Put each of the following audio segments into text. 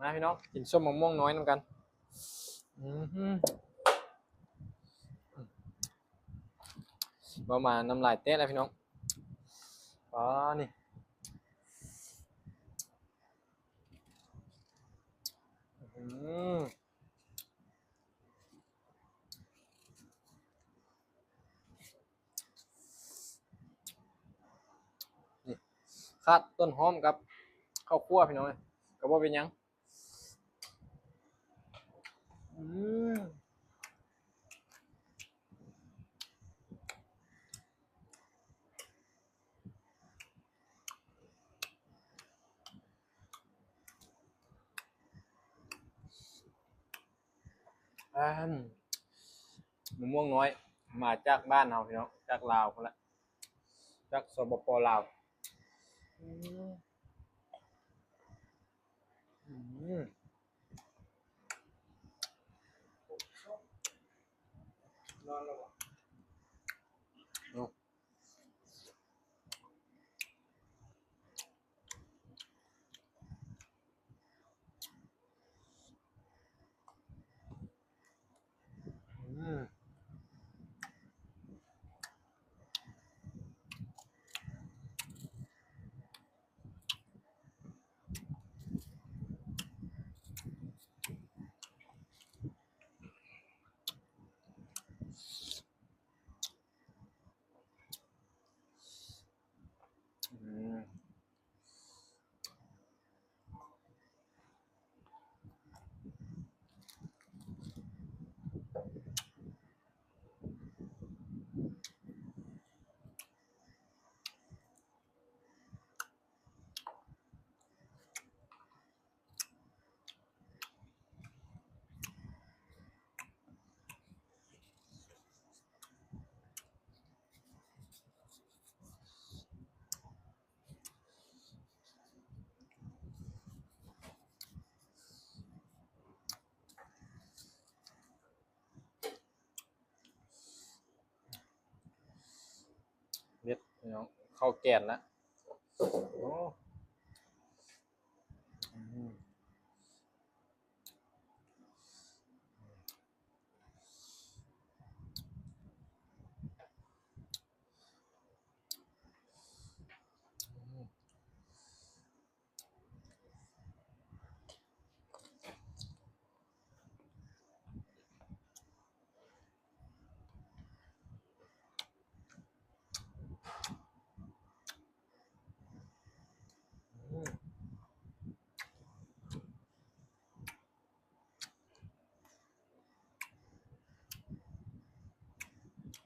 ມາພີ່ນ້ອງ ກິນສົ້ມມະມ່ວງນ້ອຍນຳກັນ. ອືມ ເວົ້າມານ້ຳລາຍແຕກແລ້ວພີ່ນ້ອງ. ອໍ ນີ້ ອືມ ນີ້ ຂາດຕົ້ນຫອມກັບເຂົ້າຂົ້ວພີ່ນ້ອງເອີຍ ກໍບໍ່ເປັນຫຍັງ. ອືມ ອາ ມະມ່ວງນ້ອຍ ມາຈາກບ້ານເຮົາພີ່ນ້ອງ ຈາກລາວພຸ້ນລະ ຈາກ ສປປ ລາວ. ອືມ ອືມ ນອນແລ້ວບໍ່? ອືມ ອືມ. ເດັດພີ່ນ້ອງ ເຂົ້າແກ່ນລະ ໂອ້ ອືມ.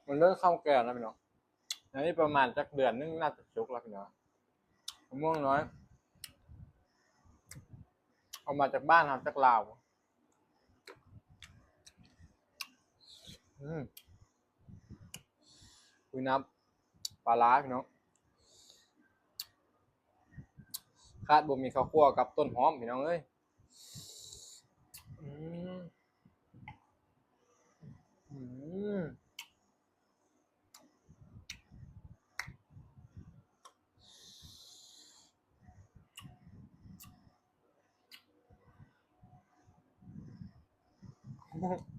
ມັນເລີ່ມເຂົ້າແກ່ນແລ້ວພີ່ນ້ອງ ອັນນີ້ປະມານຈັກເດືອນໜຶ່ງໜ້າຈະສຸກແລ້ວພີ່ນ້ອງ. ມະມ່ວງນ້ອຍ ເອົາມາຈາກບ້ານເຮົາ ຈາກລາວ. ອືມ ອຸຍ ນ້ຳປາຮ້າພີ່ນ້ອງ ຂາດບໍ່ມີເຂົ້າຂົ້ວກັບຕົ້ນຫອມພີ່ນ້ອງເອີຍ. ອືມ ອືມ. ໂອ້